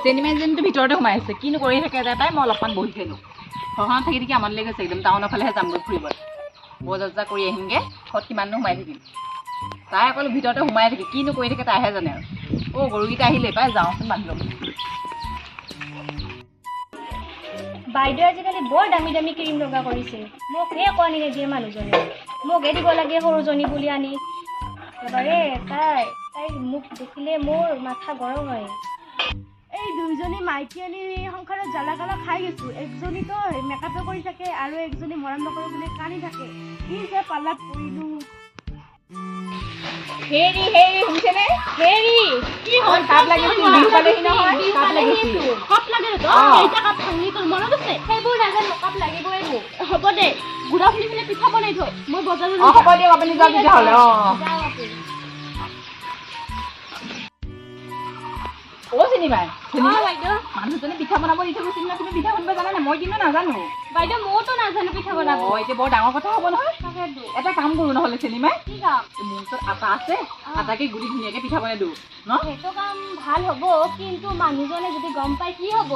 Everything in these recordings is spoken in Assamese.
চেনিমাইজনীটো ভিতৰতে সোমাই আছে, কিনো কৰি থাকে তাই। মই অলপমান বহি খেলোঁ। ঘৰখনত থাকি থাকি আমনি লাগি গৈছে একদম। টাউনৰ ফালেহে যামগৈ ফুৰিবলৈ, বজাৰ চজাৰ কৰি আহিমগৈ। ঘৰত কিমাননো সোমাই থাকিম? তাই অকল ভিতৰতে সোমাই থাকে, কিনো কৰি থাকে তাইহে জানে আৰু। অ' গৰুকেইটা আহিলে পাই, যাওঁচোন বান্ধি ল'ম। বাইদেউ আজিকালি বৰ দামী দামী ক্ৰীম লগা কৰিছে। মোকহে একো আনি নিদিয়ে মানুহজনে। মোকহে দিব লাগে সৰুজনী বুলি আনি। এবাৰে তাইৰ মুখ দেখিলে মোৰ মাথা গৰম হয়। এই দুইজনী মাইকী আনি সংসাৰত জ্বালা কালা খাই গৈছো। একজনীতো মেকআপে কৰি থাকে আৰু একজনী মৰম নকৰো বুলি কান্দি থাকে। কি যে পাল্লাত পৰিলো। হেৰি হেৰি, শুনিছেনে? হেৰি। কি হ'ল? কাপ লাগিছিল, বিহু পালেহি নহয়, কাপ লাগিছিল। কাপ লাগে তো? অ। কেইটা কাপ ভাঙি তোৰ মনত আছে? সেইবোৰ নাজানো, কাপ লাগিবই মোক। হ'ব দে, গুড়া খুন্দি পেলাই পিঠা বনাই থ, মই বজাৰলৈ অ হ'ব দিয়ক, আপুনি যাওক তেতিয়াহ'লে। অ যাওঁ আপুনি। অ' চিনিমাই। অ বাইদেউ। মানুহজনে পিঠা বনাব দি থৈ গৈছিল নহয়, তুমি পিঠা বনাব জানা নাই? মই কিন্তু নাজানো। বাইদেউ, মইতো নাজানো পিঠা বনাব। অ এতিয়া বৰ ডাঙৰ কথা হ'ব নহয়। তাকেতো। এটা কাম কৰোঁ নহ'লে চিনিমাই। কি কাম? মোৰ ওচৰত আটা আছে, আটাকে গুলি ধুনীয়াকে পিঠা বনাই দিওঁ ন? সেইটো কাম ভাল হ'ব, কিন্তু মানুহজনে যদি গম পায় কি হ'ব?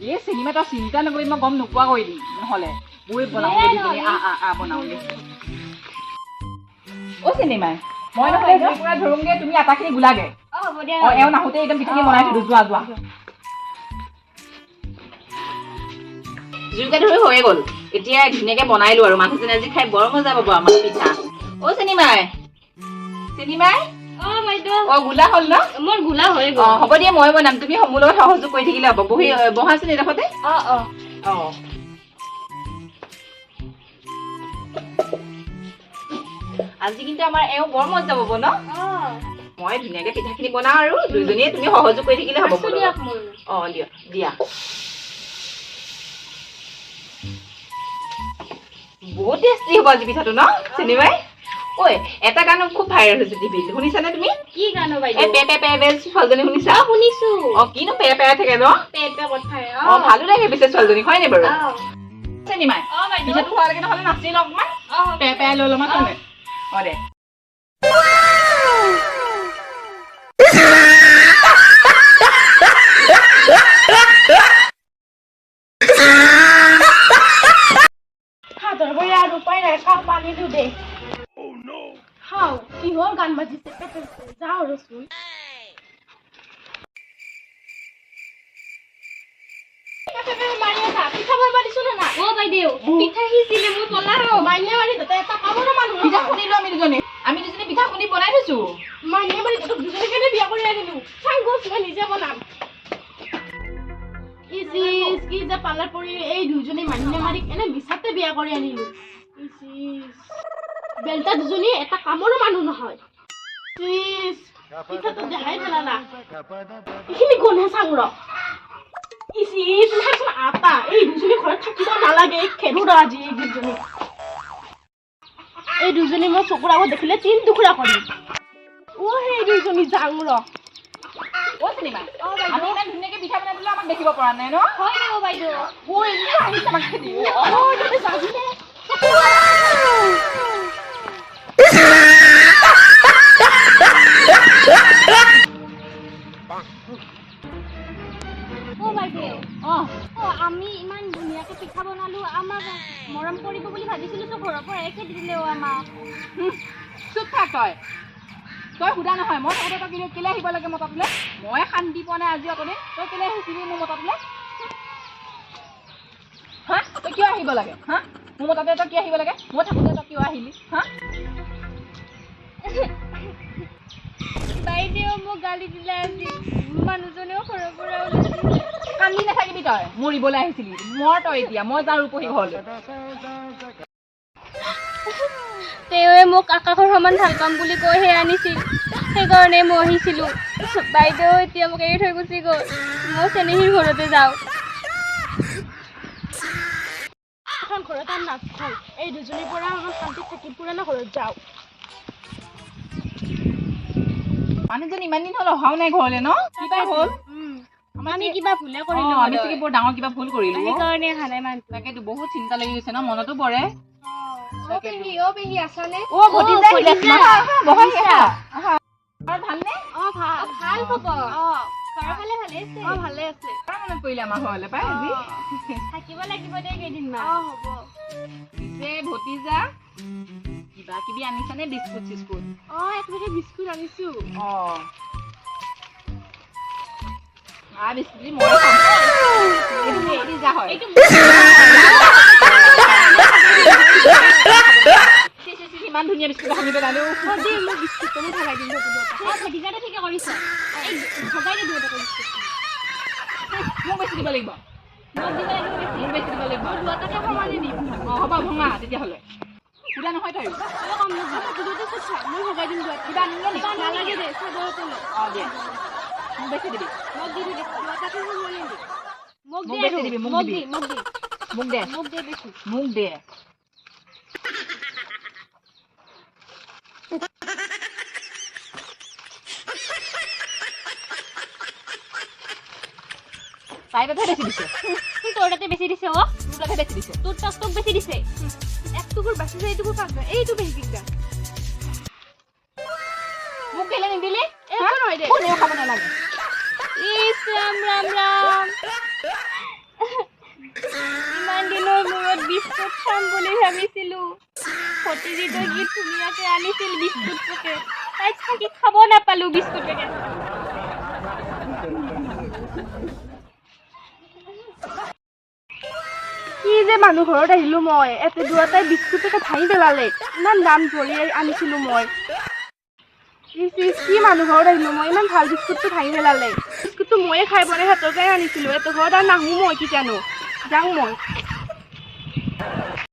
এই চিনেমা, তই চিন্তা নকৰি, মই গম নোপোৱা কৰি দিম নহ'লে। বৈ বনাওঁ। দে। দুজনী নহ'লে। আ আ আ বনাওঁ দে। অ' চিনেমাই, মই নহ'লে জুইকুৰা ধৰোঁগে, তুমি আটাখিনি গোলাগে। অ হ'ব দিয়া। অ এওঁ নাহোঁতে একদম পিঠাখিনি বনাই থৈ দিওঁ। যোৱা যোৱা। জুইকুৰা ধৰি হৈয়ে গ'ল, এতিয়া ধুনীয়াকে বনাই লো আৰু মানুহজনে আজি খাই বৰ মজা পাব আমাৰ পিঠা। অ' চিনেমাই, চিনেমাই। অ বাইদেউ। অ গোলা হ'ল ন? মোৰ গোলা হৈ অ গ'ল। হ'ব দিয়া, মই বনাম, তুমি মোৰ লগত সহযোগ কৰি থাকিলে হ'ব। বহি বহাচোন এইডোখৰতে। অ অ অ আজি কিন্তু আমাৰ এওঁ বৰ মজা পাব ন? অ। মই ধুনীয়াকে পিঠাখিনি বনাওঁ আৰু দুজনীয়ে তুমি সহযোগ কৰি থাকিলে হ'ব আছো মোৰ লগত। দিয়ক ময়ো। অ দিয়া দিয়া। বহুত টেষ্টি হ'ব আজি পিঠাটো ন চিনিমাই? ঐ, এটা গান খুব ভাইৰেল হৈছে টিভিত, শুনিছানে তুমি? কি গান অ এই বাইদেউ? পে পে পে পে ছোৱালীজনী শুনিছা? অ শুনিছো। অ কিনো পে পে থাকে ন? পে পে কথাই। অ ভালো লাগে পিছে ছোৱালীজনী, হয় নে বাৰু? অ চিনিমাই, অ বাইদেউ। পিঠাটো হোৱালৈকে নহ'লে নাচি লওঁ অকণমান। অ হ'ব। পে পে লৈ ল'ম হয়। অ দে। হাতৰ ভৰি আৰু উপায় নাই, কাপ আনিলো দে। খাওঁ, কিহৰ গান বাজিছে? Pay pay pay. যাওঁ ৰচোন। পে পে পে মাৰি আছা, পিঠা বনাব দিছো নে নাই? অ বাইদেউ, পিঠা সিজিলে মই পলাও। মাইনে মাৰি তাতে এটা কামৰো মানুহ পিঠা নহয়। খুন্দিলো আমি দুজনী পিঠা খুন্দি বনাই থৈছো। মাইনে মাৰি তোক দুজনী কেনে বিয়া কৰি আনিলো। চাং গছ, মই নিজে বনাম। ইচ ইচ, কি যে পাল্লাত পৰি এই দুজনী মাইনে মাৰিক এনে মিছাতে বিয়া কৰি আনিলো। ইচ ইচ, বেলটা দুজনী এটা কামৰো মানুহ নহয়। ইচ, পিঠাটো দেখাই পেলালা। এইখিনি গোন্ধে চাং ৰ। ইচ ইচ, চাচোন আটা। এই দুজনী ঘৰত থাকিব নালাগে, খেদো ৰ আজি এই দুজনী। এই দুজনী মই চকুৰ আগত দেখিলে তিন টুকুৰা কৰিম। অ সেই দুজনী যাং ৰ। অ চিনেমা, অ বাইদেউ। আমি ইমান ধুনীয়াকে পিঠা বনাই দিলো, আমাক দেখিব পৰা নাই ন? হয় দে অ বাইদেউ। ঐ, আহিছে আমাক খেদি। অ তই যাবিনে? অ বাইদেউ। অ। অ আমি ইমান ধুনীয়াকে পিঠা বনালো, আমাক মৰম কৰিব বুলি ভাবিছিলো, চো ঘৰৰ পৰা খেদি দিলে অ আমাক। চুপ থাক তই। তই সোধা নহয়, মই থাকোঁতে তই কেলে কেলে আহিব লাগে মতাটোলে? মই শান্তি পোৱা নাই আজি অতদিন, তই কেলে আহিছিলি মোৰ মতাটোলে? হা, তই কিয় আহিব লাগে? হা, মোৰ মতাটোলে তই কিয় আহিব লাগে? মই থাকোঁতে তই কিয় আহিলি? হা? বাইদেউ, মোক গালি দিলে আজি, মানুহজনেও ঘৰৰ পৰা ওলাই দিলে। কান্দি নাথাকিবি তই, মৰিবলৈ আহিছিলি, মৰ তই এতিয়া। মই যাওঁ ৰূপহী ঘৰলৈ। তেওঁৱে মোক আকাশৰ সমান ভাল পাম বুলি কৈহে আনিছিল, সেইকাৰণে মই আহিছিলোঁ। বাইদেউ এতিয়া মোক এৰি থৈ গুচি গ'ল। মই চেনেহীৰ ঘৰতে যাওঁ। এখন ঘৰত আৰু নাথাকোঁ, এই দুজনীৰ পৰা অলপ শান্তিত থাকিম, পুৰণা ঘৰত যাওঁ। মানুহজন ইমান দিন হ'ল অহাও নাই ঘৰলে ন? কিবা হ'ল? আমি কিবা ভুলে অ কৰিলো আমি চাগে বৰ ডাঙৰ কিবা ভুল কৰিলো অ। সেইকাৰণে অহা নাই মানুহটো। তাকেতো বহুত চিন্তা লাগি গৈছে ন, মনতো পৰে। অ পেহী, অ পেহী, আছানে? অ ভতিজা আহিলে, আহা আহা, বহাহি আহা আহা। ঘৰত ভালনে? অ ভাল। ভাল খবৰ। অ। ঘৰৰ ফালে ভালে আছে? অ, ভালে আছে। বৰ মনত পৰিলে আমাৰ ঘৰলৈ পাই আজি। থাকিব লাগিব দে কেইদিনমান। অ, হ'ব। পিছে ভতিজা, কিবা কিবি আনিছানে, বিস্কুট চিস্কুট? অ, এক পেকেট বিস্কুট আনিছো। অ, বিস্কুট মই খাম। এইটো মোৰ ভতিজা হয়। এইটো চি, চি, চি, ইমান ধুনীয়া বিস্কুট ভাঙি পেলালো। অ, দে মোক বিস্কুটটো, মই ভগাই দিম তহঁতে দুয়োটা। অ, ভতিজাটো ঠিকে কৰিছ। এই ভগাই দে দুয়োটাকে বিস্কুট। মোক বেছি দিব লাগিব। মোক দিব লাগিব বেছি। মোক বেছি দিব লাগিব। দুয়োটাকে সমানে দিম। অ, হ'ব, ভঙা তেতিয়াহ'লে। সুধা নহয় তই। তই কম নিদি। তহঁতে চব খা, মই ভগাই দিম দুয়োটা। কিবা আনিম নে? নালাগে দে, চাদৰতে ল। অ, দে, মোক বেছি দিবি। মোক দি দিবি। দুয়োটাকে সমানে দিম। মোক মোক দে বেছি আৰু। দিবি, মোক মোক দিবি। দি, মোক দি। মোক দে। মোক দে বেছি। মোক দে। তাই তাতহে বেছি দিছে। তোৰ তাতে বেছি দিছে অ। তোৰ তাতহে বেছি দিছে। তোৰ তাত তোক বেছি দিছে। এক টুকুৰ বাচিছে, এইটুকুৰ পাঁচ, এইটো বেছি দিগদাৰ। মোক কেলে নিদিলি? একো নহয় দে। কোনেও খাব নালাগে। ইছ ৰাম ৰাম ৰাম, ইমান দিনৰ মূৰত বিস্কুট খাম বুলি ভাবিছিলো। ভতিজীটোৱে কি ধুনীয়াকে আনিছিল বিস্কুট পেকেট, তাইক থাকি খাব নাপালো বিস্কুট পেকেট। কি যে মানুহ ঘৰত আহিলো মই, এতে দুয়োটাই বিস্কুট পেকেট ভাঙি পেলালে। ইমান দাম ভৰি আনিছিলো মই। ইচ ইচ, কি মানুহ ঘৰত আহিলো মই, ইমান ভাল বিস্কুটটো ভাঙি পেলালে। বিস্কুটটো ময়ে খাই পোৱা নাই, সিহঁতৰ কাৰণে আনিছিলো। এহঁতৰ ঘৰত আৰু নাহো মই কিজানো। যাওঁ মই।